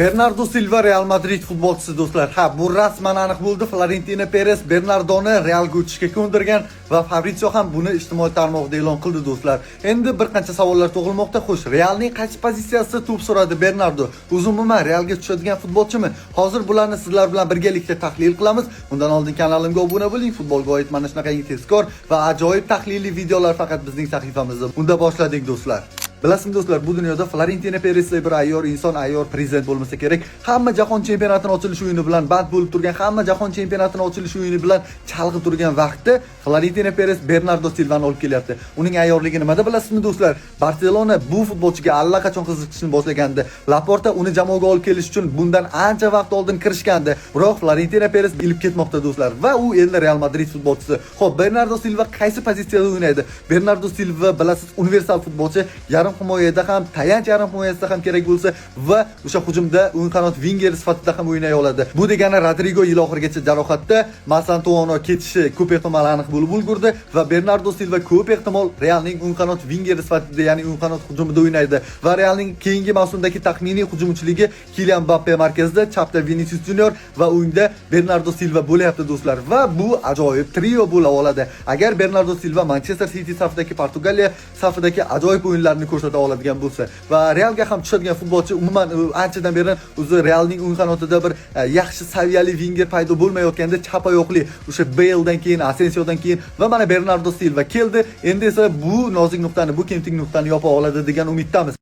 Bernardo Silva Real Madrid futbolchisi, do'stlar. Ha, bu rasman aniq bo'ldi. Florentino Perez Bernardoni Realga o'tishga ko'ndirgan va Fabrizio ham buni ijtimoiy tarmoqda e'lon qildi, do'stlar. Endi bir qancha savollar tug'ilmoqda. Xo'sh, Realning qaysi pozitsiyasida to'p suradi Bernardo? O'zi umuman Realga tushadigan futbolchimi? Hozir bularni sizlar bilan birgalikda tahlil qilamiz. Undan oldin kanalimga obuna bo'ling. Futbolga oid mana shunaqangi tezkor va ajoyib tahliliy videolar faqat bizning sahifamizda. Unda boshladik, do'stlar. Bilasizmi, do'stlar, bu dunyoda Florentino Perezdek bir ayyor inson, ayyor prezident bo'lmasa kerak. Hamma jahon chempionatini ochilish o'yini bilan band bo'lib turgan, hamma jahon chempionatini ochilish o'yini bilan chalg'ib turgan vaqtda Florentino Perez Bernardo Silvani olib kelyapti. Uning ayyorligi nimada, bilasizmi, do'stlar? Barselona bu futbolchiga allaqachon qiziqishni boshlagandi. Laporta uni jamoaga olib kelish uchun bundan ancha vaqt oldin kirishgandi. Biroq Florentino Perez ilib ketmoqda, do'stlar, va u endi Real Madrid futbolchisi. Xo'p, Bernardo Silva qaysi pozitsiyada o'ynaydi? Bernardo Silva, bilasiz, universal futbolchi, yarim himoyada ham, tayanch yarim himoyasida ham kerak bo'lsa va o'sha hujumda o'ng qanot vinger sifatida ham o'ynay oladi. Bu degani Rodrigo yil oxirigacha jarohatda, Mastantuono ketishi ko'p ehtimol aniq bo'lib ulgurdi va Bernardo Silva ko'p ehtimol Realning o'ng qanot vingeri sifatida, ya'ni o'ng qanot hujumida o'ynaydi va Realning keyingi mavsumdagi taxminiy hujumchiligi Kilian Mbappe markazida, chapda Vinicius Junior va o'ngda Bernardo Silva bo'lyapti, do'stlar, va bu ajoyib trio bo'la oladi. Agar Bernardo Silva Manchester City safidagi, Portugaliya safidagi ajoyib o'yinlarni ko'rsata oladigan bo'lsa va Realga ham tushadigan futbolchi. Umuman anchadan beri o'zi Realning o'ng qanotida bir yaxshi saviyali vinger paydo bo'lmayotganda, chap oyoqli o'sha Baledan keyin, Asensiodan keyin va mana Bernardo Silva keldi. Endi esa bu nozik nuqtani, bu kemtik nuqtani yopa oladi degan umiddamiz.